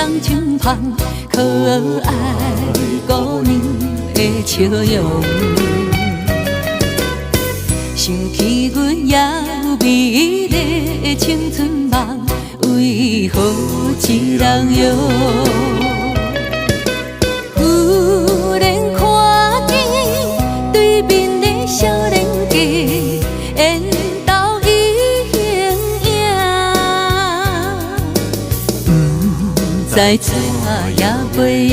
送清芳，可愛姑娘的笑容。想起阮也有美麗的青春夢，為何一人搖？忽然看見對面的少年家，緣投伊形影，毋知怎樣飛喲。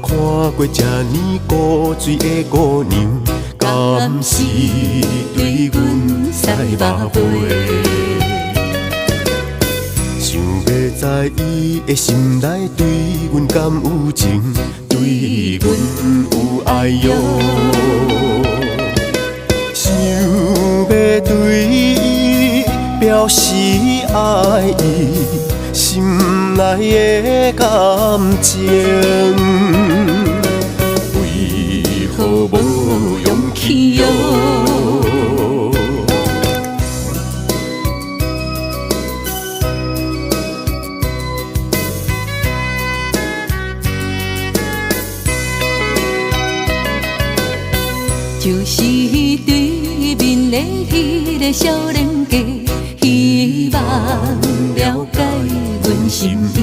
看過這呢古錐的姑娘，敢是對阮使目背？想欲知伊的心內對阮敢有情，對阮有愛喲。想欲對伊表示愛意，心內的感情，為何無勇氣喲？就是對面的彼个少年家，希望了解阮心意，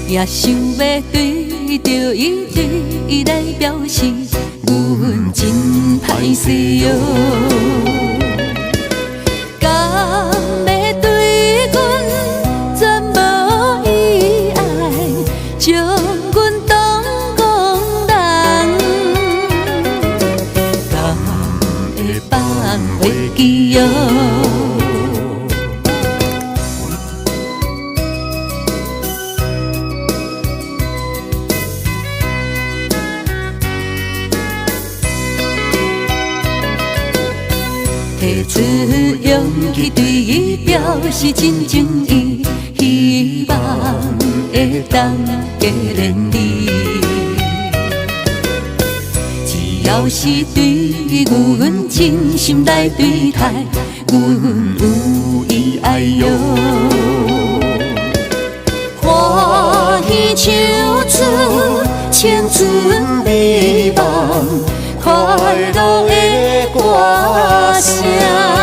也想欲對著伊對伊來表示，阮真歹勢喲。敢會對阮全無意愛，將阮當戇人，敢會放袂記喲？提出勇氣對伊表示真情意，希望會當加連理。只要是對阮真心來對待，阮有意愛喲。歡喜唱出青春美夢，快樂的歌聲。